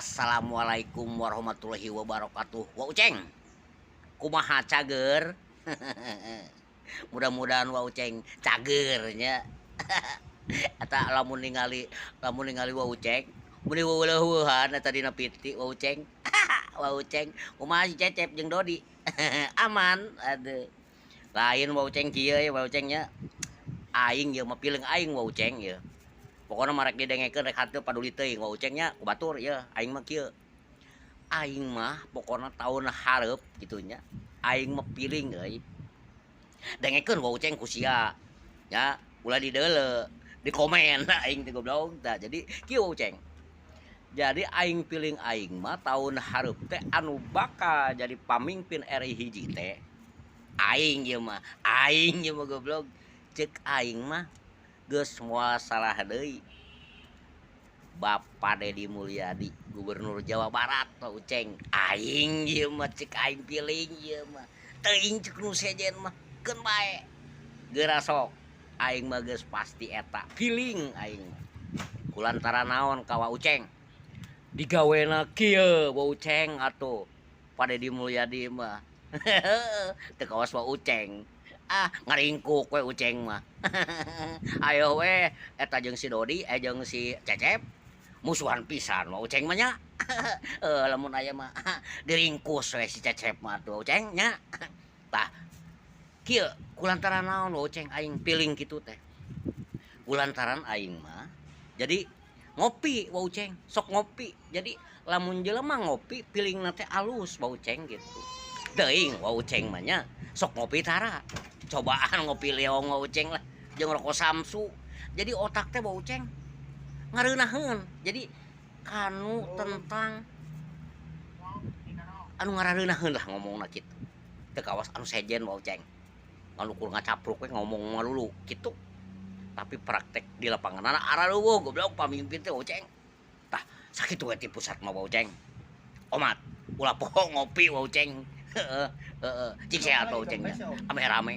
Assalamualaikum warahmatullahi wabarakatuh. Wa Uceng, kumaha, cager? Mudah-mudahan Wa Uceng cager nya. Eta lamun ningali Wa Uceng meuni weuweuhan eta dina piti Wa Uceng. Wa Uceng, kumaha si Cecep jeung Dodi, aman? Aduh, lain Wa Uceng kieu ya, Wa Uceng nya. Aing ieu mah pileung aing, Wa Uceng, ieu. Pokona mah rek didengekeun rek hanteu paduli teuing Wa Uceng nya ku batur ieu. Aing mah kieu. Aing mah pokona tahun hareup kitu nya. Aing mah piling euy. Dengekeun Wa Uceng ku sia. Ya, ulah dideuleu, di komen aing teh goblok tah. Jadi kieu, Wa Uceng. Jadi aing piling aing mah tahun hareup teh anu bakal jadi pamimpin RI 1 teh aing ieu mah. Aing ieu mah, goblok. Ceuk aing mah geus moal salah deui. Bapak Dedi Mulyadi, Gubernur Jawa Barat, Wa Uceng. Aing ieu mah ceuk aing piling ieu mah. Teuing ceuk nu sejen mah keun bae. Geura sok. Aing mah geus pasti eta piling aing mah. Kulantaran naon ka Wa Uceng? Digawena kieu, Wa Uceng, atuh. Pak Dedi Mulyadi mah. Teu kawas Wa Uceng. Ah, ngaringkuk we Uceng mah. Ayo we eta jeung si Dodi, eh, jeung si Cecep musuhan pisan Wa Uceng mah nya. Heuh, lamun aya mah diringkus we si Cecep mah atuh, Uceng nya. Tah, kieu kulantaran naon, Wa Uceng, aing piling kitu teh? Kulantaran aing mah jadi ngopi, Wa Uceng, sok ngopi. Jadi lamun jelema ngopi pilingna teh alus, Wa Uceng, gitu. Teuing Wa Uceng mah nya sok ngopi tara. Cobaan ngopi liong, Wa Uceng lah jeung rokok Samsu. Jadi otak teh, Wa Uceng, ngareunaheun. Jadi kanu tentang anu ngarareunaheun lah ngomongna kitu. Teu kawas anu sejen, Wa Uceng. Anu ukur ngacapruk we ngomong melulu kitu. Tapi praktek di lapangan arareuweuh, goblok, pamimpin teh, Wa Uceng. Tah, sakitu we ti pusat mah, Wa Uceng. Omat, ulah poho ngopi, Wa Uceng. Heeh, heeh. Cing sehat, Wa Uceng nya. Ame rame.